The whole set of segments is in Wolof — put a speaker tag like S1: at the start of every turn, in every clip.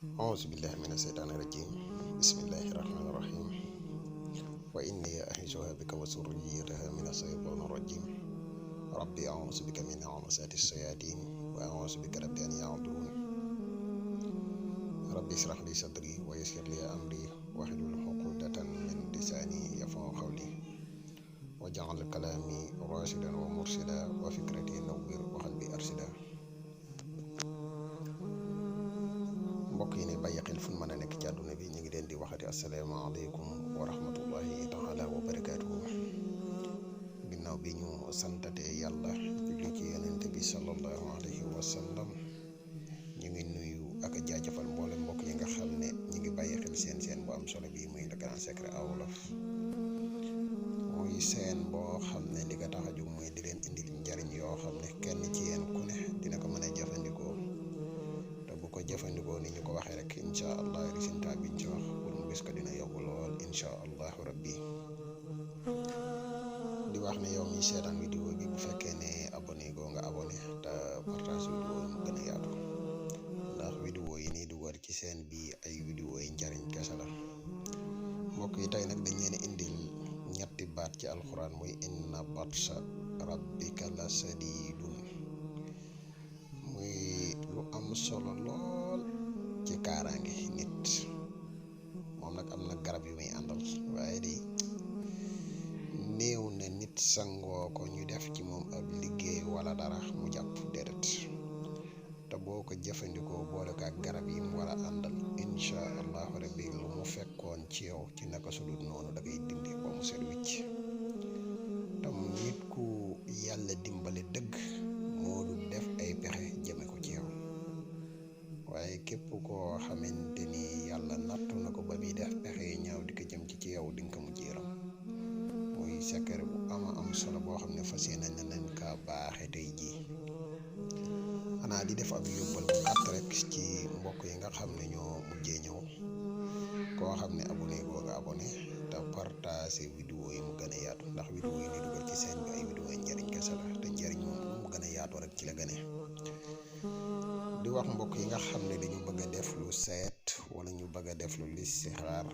S1: أعوذ بالله من الشيطان الرجيم بسم الله الرحمن الرحيم وإني أعيذها بك وذريتها من الشيطان الرجيم ربي أعوذ بك من همزات الشياطين وأعوذ بك ربي أن يحضرون ربي اشرح لي صدري ويسر لي أمري واحلل عقدة من لساني يفقهوا قولي واجعل كلامي راشدا ومرشدا وفكرتي نور وقلبي أرشدا. mbokk yi ne bàyyi xel fu mën a nekk ci àdduna bi ñu ngi leen di waxati asalaamaaleykum wa rahmatullahi taala wa barakaatuhu. ginnaaw bi ñu santate yàlla julli ci yonente bi sallallahu alayhi wa sallam ñu ngi nuyu ak a jaajëfal mboolem mbokk yi nga xam ne ñu ngi bàyyi xel seen bu am solo bi muy le grand secret à wolof. muy seen boo xam ne li nga tax a jóg muy di leen indil njariñ yoo xam ne kenn ci yéen ku ne dina ko mën a jëfandikoo. ko jëfandikoo ni ñu ko waxee rek incha allah résultat biñ ci wax pour mu gis ko dina yokk lool incha allahu rabbi. di wax ne yow mi seetaan vidéo bi bu fekkee ne abonné goo nga abonné te partage vidéo yi mu gën a yaatu ndax vidéo yi nii dugal ci seen bi ay vidéo yi njariñ kese la. mbokk yi tey nag dañ leen indil ñetti baat ci alxuraan muy inna batsha rabbika la sadidun. muy lu am solo lool ci kaaraange nit. moom nag am na garab yu muy àndal waaye di néew na nit sangoo ko ñu def ci moom ab liggéey wala dara mu jàpp déedéet te boo ko jëfandikoo boole ko ak garab yi mu war a àndal incha allahu rabbi lu mu fekkoon ci yow ci naka su dul noonu da koy dindi ba mu set wicc. tam nit ku yàlla dimbale dëgg moo du def ay pexe jëme ko ci yow waaye képp koo xamante ni yàlla nattu na ko ba muy def pexe yi ñaaw di ko jëm ci yow di nga ko mujj yaram. muy secret bu am solo boo xam ne fas yéene nañ kaa baaxe tey jii. xanaa di def ab yóbbal bu gàtt rek ci mbokk yi nga xam ne ñoo mujjee ñëw koo xam ne abonné goo nga abonné te partagé vidéo yi mu gën a yaatu ndax vidéo yi ni dugal ci seen bi ay vidéo yi njëriñ kese la te njëriñ moom lu mu gën a yaatu rek ci la gënee. di wax mbokk yi nga xam ne dañu bëgg a def lu seet wala ñu bëgg a def lu listixaar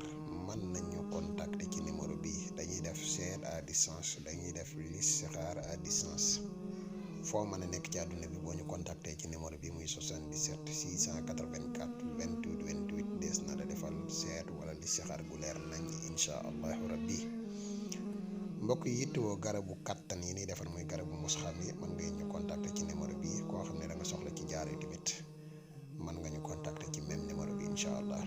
S1: mën nañu contacter ci numéro bi dañuy def seet à distance dañuy def listixaar à distance foo mën a nekk ci àdduna bi boo ñu contacter ci numéro bi muy 77 684 28 28 des na la defal seet wala listixaar gu leer nañ incha allahu rabbi. mbokk yi yittewoo garabu kattan yi ni defar muy garabu musxam yi mën nga ñu contacter ci numéro bi koo xam ne da nga soxla ci jaar yi tamit mën nga ñu contacter ci même numéro bi incha allah.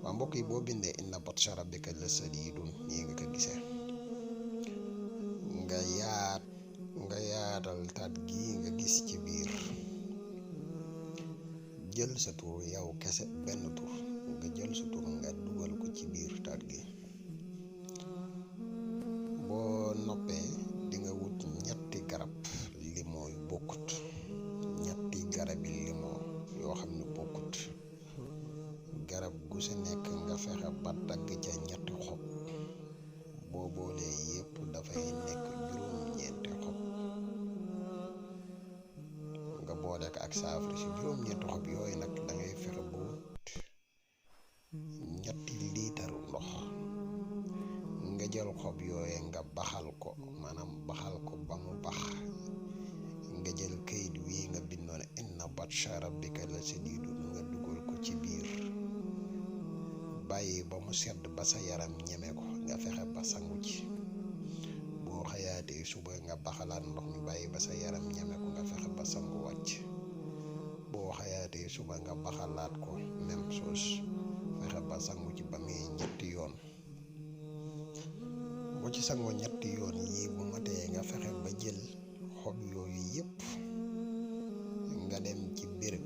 S1: waa mbokk yi boo bindee inna batsha rabbika la sadidun nii nga ko gisee nga yaatal taat gi nga gis ci biir jël sa tur yow kese benn tur nga jël sa tur nga dugal ko ci biir taat gi. boo noppee di nga wut ñetti garab limoo yu bokkut ñetti garabi limoo yoo xam ne bokkut garab gu si nekk nga fexe ba dagg ca ñetti xob boo boolee yépp dafay nekk juróom-ñeenti xob nga boole ko ak saafara si juróom-ñeenti xob yooyu nag da ngay fexe ba wut ñetti liitaru ndox nga jël xob yooye nga baxal ko maanaam baxal ko ba mu bax nga jël kayit wii nga bindoon inna batsha rabbika la sadidun nga dugal ko ci biir bàyyi ba mu sedd ba sa yaram ñeme ko nga fexe ba sangu ci. boo xayaatee suba nga baxalaat ndox mi bàyyi ba sa yaram ñeme ko nga fexe ba sangu wàcc. boo xayaatee suba nga baxalaat ko même chose fexe ba sangu ci ba muy ñetti yoon. boo ci sangoo ñetti yoon yii bu matee nga fexe ba jël xob yooyu yépp nga dem ci béréb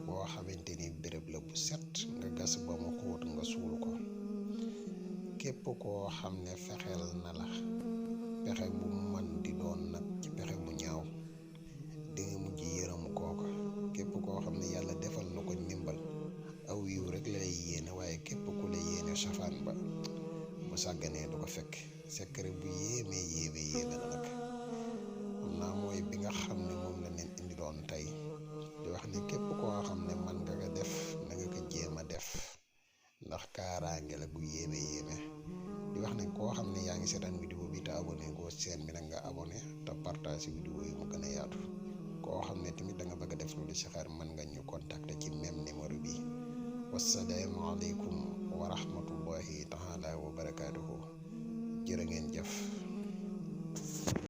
S1: boo xamante ni béréb la bu set nga gas ba mu xóot nga suul ko. képp koo xam ne fexeel na la pexe bu man di doon nag ci pexe mu ñaaw di nga mujj yërëm kooka. képp koo xam ne yàlla defal na ko ndimbal aw yiw rek la lay yéene waaye képp ku la yéene safaan ba bu sàgganee du ko fekk. secret bu yéeme la nag xam naa mooy bi nga xam ne moom la leen indi doon tey di wax ne képp koo xam ne man nga ko def na nga koo xam ne yaa ngi seetaan vidéo bi te abonné ko chaîne bi nag nga abonné te partage vidéo yi mu gën a yaatu. koo xam ne tamit da nga bëgg a def lu ci xaar mën nga ñu contacter ci même numéro bi. wassalaamu aleykum wa rahmatullahi taala wa barakaatuhu.